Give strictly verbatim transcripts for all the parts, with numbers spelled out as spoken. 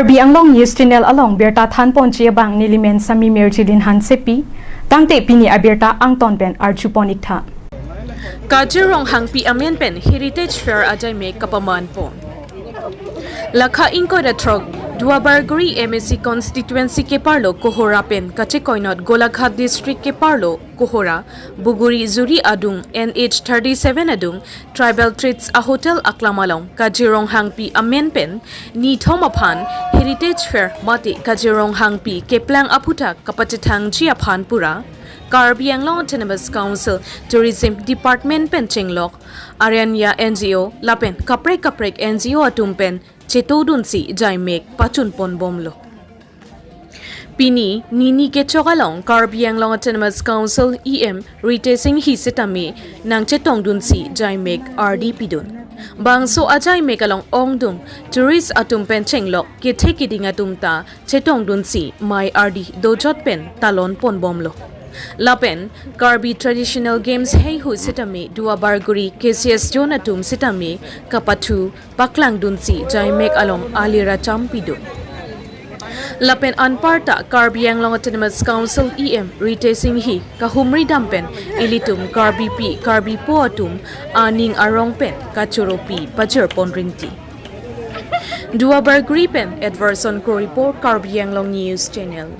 Karbi Anglong News Channel along birta thanponji abang nelimen Sami Mirjilin Hansepi, tangte pini abirta angton pen arjupon iktha. Kajir Ronghangpi amen pen Heritage Fair ajaimek kapamanpon. Lakha ingkoi ra throk, Duarbagori M A C constituency keparlo Kohora pen kachekoinot Golaghat district keparlo Kohora, Buguri Juri adung, N H thirty-seven adung, Tribal Treats a hotel aklam along Kajir Ronghangpi amen pen nithom aphan Heritage Fair mate Kajir Ronghangpi keplang aphuthak kapachethangji aphan pura Karbi Anglong Autonomous Council Tourism Department pen chenglok Aranya N G O lapen kaprek kaprek N G O atum pen chetongdunsi jaimek pachunponbomlo. Pini, nini kechok along Karbi Anglong Autonomous Council E M Ritesh Enghi sitame nangchetongdunsi jaimek ardi pidun. Bangso ajaimek along ongdung tourist atum pen chenglok kethe keding atum ta chetongdunsi mai ardi dojot pen talonponbomlo. Lapen Karbi Traditional Games heihui sitame Duarbagori K C S Zone atum sitame kapathu paklangdunsi jaimek along aliracham pidun. Lapen anparta Karbi Anglong Autonomous Council E M Ritesh Enghi kahumri dam pen ilitum Karbipi Karbipo atum aning arong pen kachoropi pajirpon ringti. Duarbagori pen Edwardson Kro report, Karbi Anglong News Channel.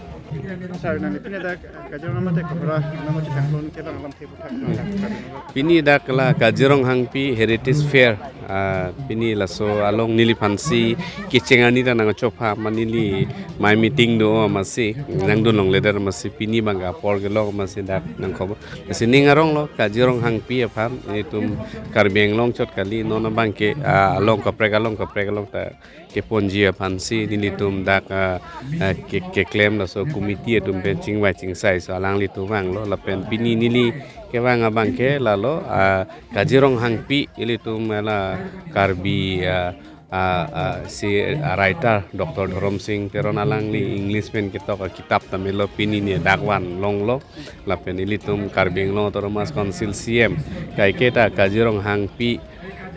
Sir, nangli pini dak Kajir Ronghangpi mate Kohora nangchethanglong ke bang alam thebu thak nang. Pini dak la Kajir Ronghangpi Heritage Fair, ah, pini laso along neliphansi kecheng arni ta nangchopha ma neli mai meeting do amatsi nangdun longle der amatsi pini bang apor kelong amatsi dak nangkhob. Lasi ning aronglo Kajir Ronghangpi aphan, itum Karbi Anglong chot kali, non abangke, ah, along kaprek along kaprek along ta keponji aphansi nelitum dak, ah, ah, ke, keklem laso committee atum pen chingvai chingsai, so alanglitum vanglo lapen pini neli kevang abangke lalo, ah, Kajir Ronghangpi ilitum la Karbi, ah, ah, ah, si, ah, writer Doctor Dhorom Sing Teron alangli English pen ketok akitap ta melo, pini ne dak van longlo. Lapen ilitum Karbi Anglong Autonomous Council C M kaiketa Kajir Ronghangpi,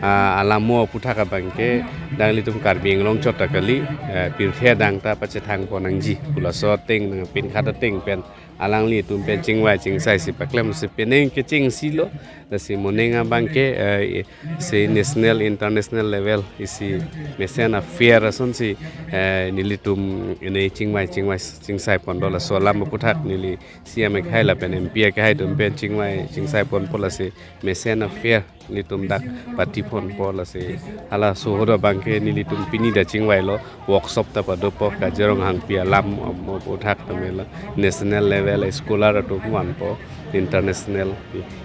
ah, alamo aphuthak abangke dak ilitum Karbi Anglong chot ta kali, eh, pirthe adang ta pachethangpon nangji pu laso ateng nangpinkhat ateng pen alanglitum pen chingvai chingsai si paklem si penang kechengsi lo. Lasi moning abangke, eh, si national international level isi mesen a fair asonsi, eh, nelitum ine chingvai chingvai chingsaiponlo, laso alam aphuthak neli C M akhai lapen M P akhai atum pen chingvai chingsaiponpo, lasi mesen a fair nelitum dak patiponpo, lasi halaso ahut abangke nelitum pini ta chingvailo, workshop ta padopo, Kajir Ronghangpi alam, um, aphuthak ta mela national level scholar atum vanpo, international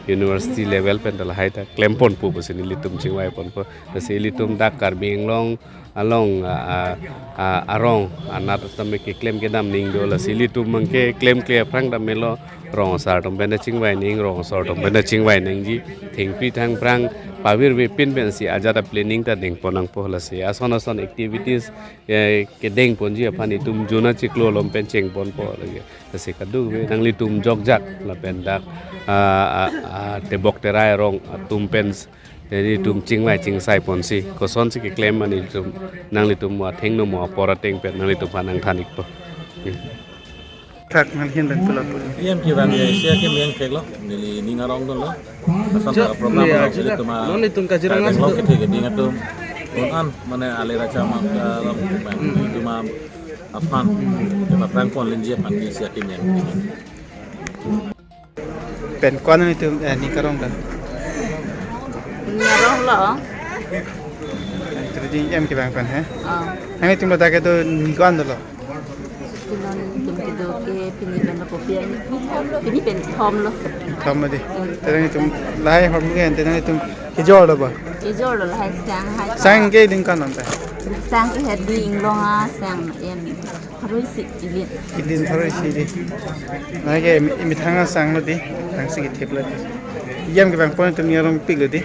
university level pen ta lahai ta klemponpo pusi nelitum chingvaiponpo. Lasi ilitum dak Karbi Anglong along, ah, ah, ah, arong anat tame keklem kedam ning do, lasi ilitum abangke klemkle aphrang ta melo, rong asar atum pen ta chingvai ning, rong asor atum pen ta chingvai nangji, thengpi thangphrang pavirve pin pensi ajat a planning ta dengpon nangpo, lasi ason ason activities, eh, kedengponji aphan itum jona chiklo along pen chengponpo lake. Lasi kadokave nanglitum jokjak lapen dak, ah, ah, ah, tebok terai arong atum pen s-, nelitum chingvai chingsaiponsi kosonsi keklem ma nelitum, nanglitum mo athengno mo apor ateng pen nanglitum aphan nangthan ikpo. Hmm. Thak nanghin pen pulo pulo. E M kevang ya sia kemeng theklo, neli ning arongdunlo. Asam jo, program ya, lo, jita. Ilitum a, non itum Kajir Ronghang Karbi Anglong kethe keding atum. Un an, mane aliracham, ah, lam, hmm, itum a, aphan, itum aphrang pon lenji aphan ke sia kemeng. Pen ko-an itum, eh, ning karong ta? Ning aronglo. Three D M kevang pen he? Ah. Nanglitum lo dak kedo ning ko-an dolo? Pini nelitum kedo ke pini pen kopi an. Pini pen thomlo. Thomlo dei. Hmm. Te nanglitum lahai hom ke, te nanglitum kejorlo ba? Kejorlo lahai sang hai. Sang ke ding ko-an ta? Sang ke hedi inglong a sang em. Pharo isi ilin. Ilin pharo isi dei. Nai ke imi, imethang asanglo dei. Thangsi kethiplo dei. E M kevangpon itum ning arongpiklo dei.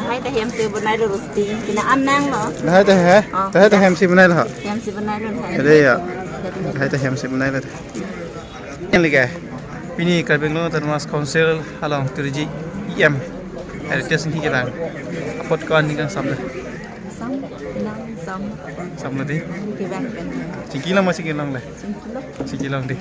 Lahai ta hemsi bonailo rosti. Pini an nanglo. Lahai ta he? Oh. Lahai ta hemsi bonailo ho? Hemsi bonailo lahai. Ede ya. Lahai ta hemsi bonailo dei. Yang lagi, pini Karbi Anglong Autonomous Council along three D M Heritage Enghi kevang apot ko-an ning kangsam dei? Sam, nang, sam. Samlo dei. Kevang pen. Chingki lang ma chingki longle? Chingki long. Chingki long dei.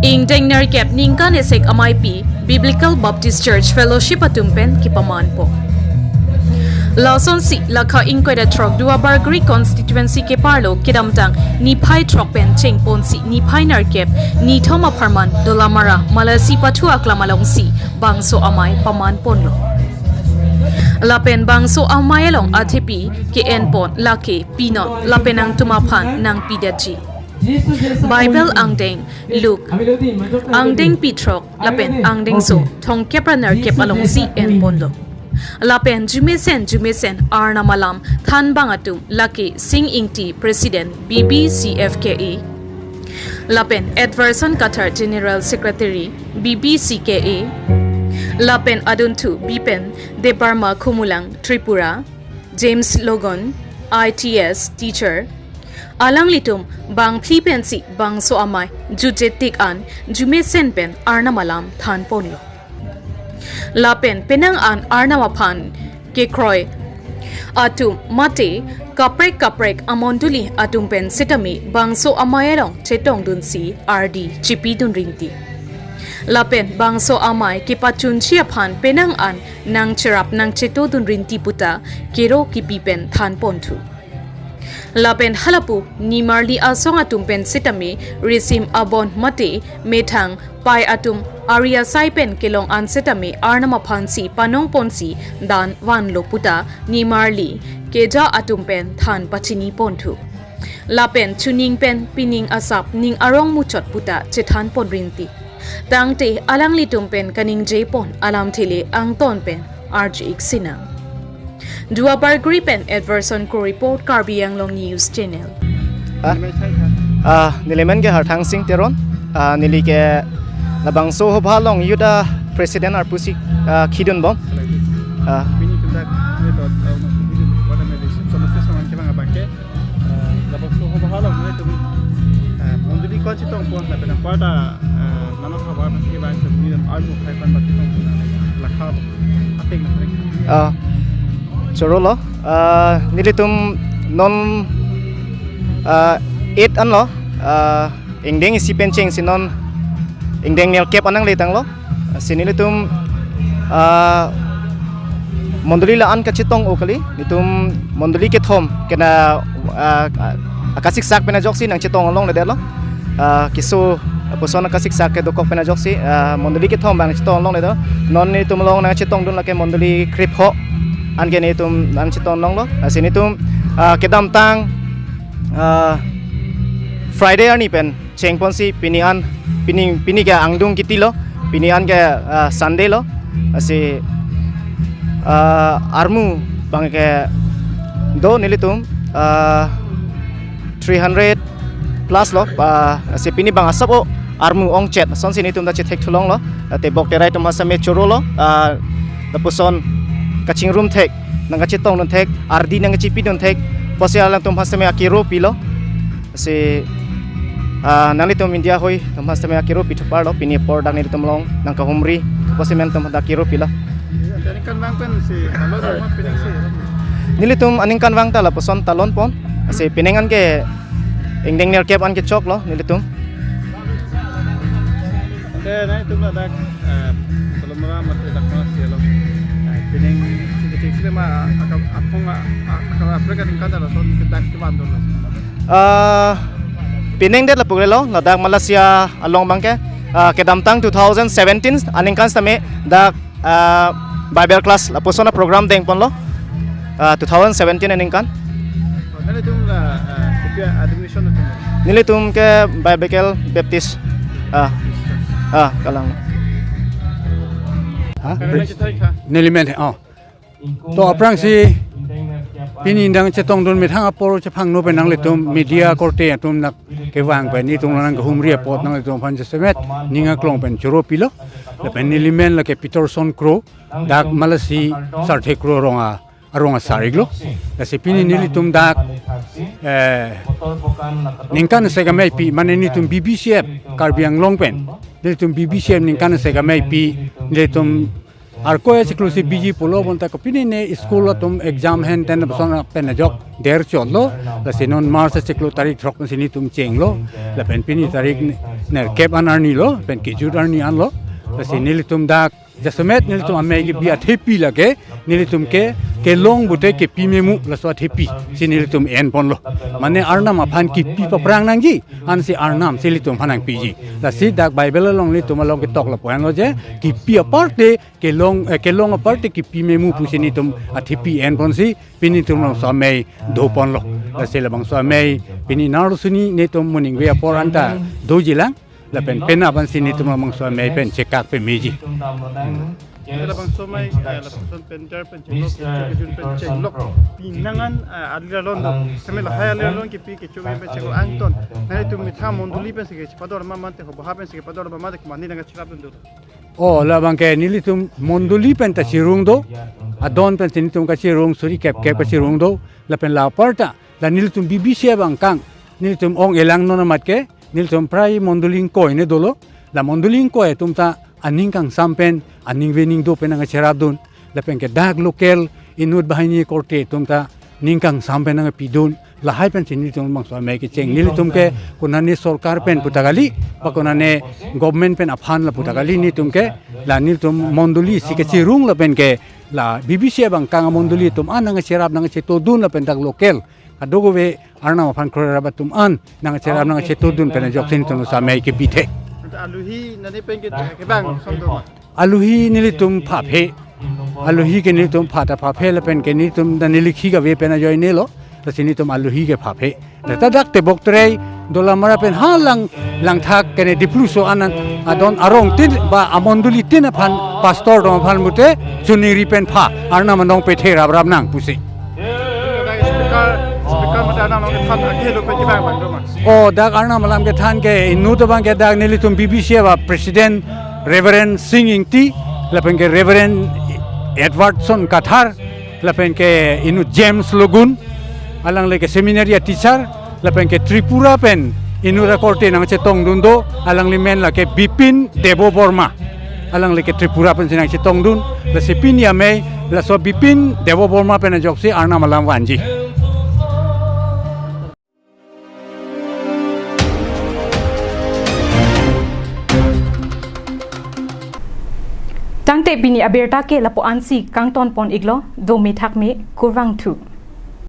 Ingdeng nerkep ningkan esek ameipi Biblical Baptist Church Fellowship atum pen kepamanpo. Lasonsi lakha ingkoi ra throk Duarbagori constituency keparlo kedamtang niphai throk pen chengponsi niphai nerkep nithom apharman Dolamara Malasi pathu aklam alongsi bangso amei pamanponlo. Lapen bangso amei along athepi ke-enpon lake pinon lapen nangtum aphan nangpidetji. Bible angdeng Luke angdengpi throk lapen angdengso thomkep ra nerkep alongsi enponlo. Lapen jumesen jumesen Arnam alam thanbang atum lake Sing Ingti, President B B C F K A, lapen Edverson Kathar, General Secretary B B C K A, lapen adunthu Bipen Debbarma, Khumulang, Tripura, James Logon, I T S teacher, alanglitum bangphli pensi bangso amei jutje tik an jumesen pen Arnam alam thanponlo. Lapen penang an Arnam aphan kekroi atum mate kaprek kaprek amondoli atum pen sitame bangso amei along chetongdunsi ardi chipidun rinti. Lapen bangso amei kepachunji aphan penang an nangcherap nangchetodun rinti puta kero kipi pen thanponthu. Lapen halapu nimarli asong atum pen sitame risim abon mate methang pai atum ari asai pen kelong an sitame Arnam aphansi panongponsi dan vanlo puta nimarli keja atum pen than pachiniponthu. Lapen chuning pen pining asap ning arong muchot puta chethanpon rinti. Tangte alanglitum pen kaningjepon alamthe le angton pen arju-ik sinang. Duarbagori pen Edverson Kro report, Karbi Anglong News Channel. Ah, ah, neli men ke Harthang Sing Teron. Ah, neli ke labangso hobha along youth a president arpusi, ah, khidunbom. Ah. Pini tum dak, ini tot, ah, mungkin pada medicine, semester sama kita nggak pakai. Ah, labangso hobha along nelitum, ah, mondoli ko-an chetongpon, lapen anparta, ah, nano khabar masih bang, kemudian armu khai pan bati tongpon, lakha ateng na. Ah, chorolo. Ah, nelitum non, ah, eight anlo, ah, ingdeng isi pen chengsi non ingdeng nerkep an nangletanglo. Si nelitum, ah, mondoli la-an kachetong-o kali, nelitum mondoli kethom kena, ah, ah, akasiksak pen ajoksi nangchetong longledetlo. Ah, keso apuson akasiksak ke dokok pen ajoksi, ah, mondoli kethom bang chetong longledetlo. Non nelitum along nangchetongdun lake mondoli krepho an ke nelitum nangchetong longlo. Ah, si nelitum, ah, kedamtang, ah, Friday arni pen chengponsi pini an, pini, pini ke angdung kitilo, pini an ke, ah, Sunday lo, asi, ah, armu bang ke do nelitum, ah, three hundred plus lo, ah, asi pini bang asap o armu ongchet, sonsi nelitum ta chethek thulonglo, ah, tebok terai atum asame chorolo, ah, lapuson kachingrum thek, nangkachetongdun thek, ardi nangkachipidun thek, pusi alangtum asame akero pilo. Si, ah, nanglitum India hoi atum asame akero pithuparlo, pini apor dak nelitum along nangkahumri pusi men atum dak kero pilo. Aningkan bang pen si, halo dong ma pining si. Nelitum aningkan bang ta lapuson talonpon. Si penang an ke ingdeng nerkep an kechoklo nelitum. Ante nangtum ladak, eh, Dolamara mate dak Malasi lo. Eh, pining chingki chingki ma aka apong a, a, aka aprek aningkan ta lason kedak kevang dolo. Ah, penang det lapu-iklo, ladak Malasi along bang ke, ah, kedamtang two thousand seventeen aningkan sitame dak, ah, Bible class lapuson a program dengponlo, ah, two thousand seventeen aningkan. Nelitum la, ah, kopi a denomination atum? Nelitum ke Biblical Baptist. Ah. Ah, kalang. Ha? Neli men, oh. To aphrangsi pini nangchetongdun methang apor chephangno pen nanglitum media korte atum nangkevang pen nelitum nangkahumri apot nanglitum aphan jasemet ning aklong pen choro pilo. Lapen neli men lake Peterson Kro, dak Malasi Sarthe Kro arong a, arong asar-iklo. Lasi pini nelitum dak, eh, ningkan isi ameipi mane nelitum B B C F Karbi Anglong pen nelitum B B C M ningkan isi amei pi, nelitum Arkoi achiklo si B G pulo bonta kopine ne school atum exam hen ten lapuson pen ajok der chotlo, lasi non March achiklo tarik throk si nelitum chenglo, lapen pini tarik nerkep an arni lo, pen kejut arni an lo, lasi nelitum dak jasemet nelitum amei kebi athepi lake, nelitum ke kelong pute kepi memu laso athepi si nelitum enponlo. Mane Arnam aphan kepi paprang nangji, ansi Arnam si nelitum aphan nangpiji. Lasi dak Bible along nelitum along ketok lapu-an lo je, kepi aparte kelong, eh, kelong aparte kepi memu pusi nelitum athepi enponsi pini nelitum labangso amei doponlo. Lasi labangso amei pini naro suni nelitum moningve apor anta dojilang. Lapen penap ansi nelitum labangso amei pen chekak pemeji. Labangso amei, eh, lapuson pen der pen chenglok, kejun pen chenglok, pinangan, eh, alir along do. Kami lahai alir along kepi kecho pen chenglok angton. Nangtum methang mondoli pensi kepador ma mate, hobaha pensi kepador ma mate, komatne nangcherapdun do? Oh, labang ke nelitum mondoli pen ta chirung do, adon pensi nelitum kachirung, suri kep kep kachirung do, lapen la aparta la nelitum B B C abang kang, nelitum ong elang non amat ke, nelitum prai mondoli ingkoi ne dolo, la mondoli ingkoi atum ta aning kangsam pen, aningve ning do pen nangcherapdun, lapen ke dak local inut banghini korte atum ta ning kangsam pen nangpidun, lahai pensi nelitum labangso amei kecheng. Nelitum ke konane sorkar pen puta kali, ba konane government pen aphan la puta kali, nelitum ke la nelitum mondoli si kachirung lapen ke la B B C abang kang amondoli atum an nangcherap nangchetodun lapen dak local kadokave Arnam aphan kroi rap atum an nangcherap nangchetodun pen ajoksi nelitum labangso amei kebithe. Alohi nani pen ke, kevang som do ma? Alohi nelitum phaphe. Alohi ke nelitum pha ta phaphe lapen ke nelitum dan neli khi kave pen ajoine lo. Lasi nelitum alohi ke phaphe. Data dak Tebok Terai Dolamara pen ha lang, Langthak kene Dipluso anan adon arong tin ba amondoli tin aphan pastor atum aphan pute chuningri pen pha Arnam anong pethe rap rap nang pusi. Speaker, speaker mate Arnam along kethan akhei lo pen kevang abang do ma? Oh, dak Arnam alam kethan ke inut abang ke dak nelitum B B C aba president Reverend Sing Ingti, lapen ke Reverend Edwardson Kathar, lapen ke inut James Logun, alangli ke seminary a teacher, lapen ke Tripura pen inut akorte nangchetongdun do, alangli men lake Bipin Debo Borma. Alangli ke Tripura pensi nangchetongdun, lasi pini amei laso Bipin Debo Borma pen ajoksi Arnam alam vanji. Tangte pini abirta ke lapu-ansi kangtonpon iklo, dome thakme, kurvangthu.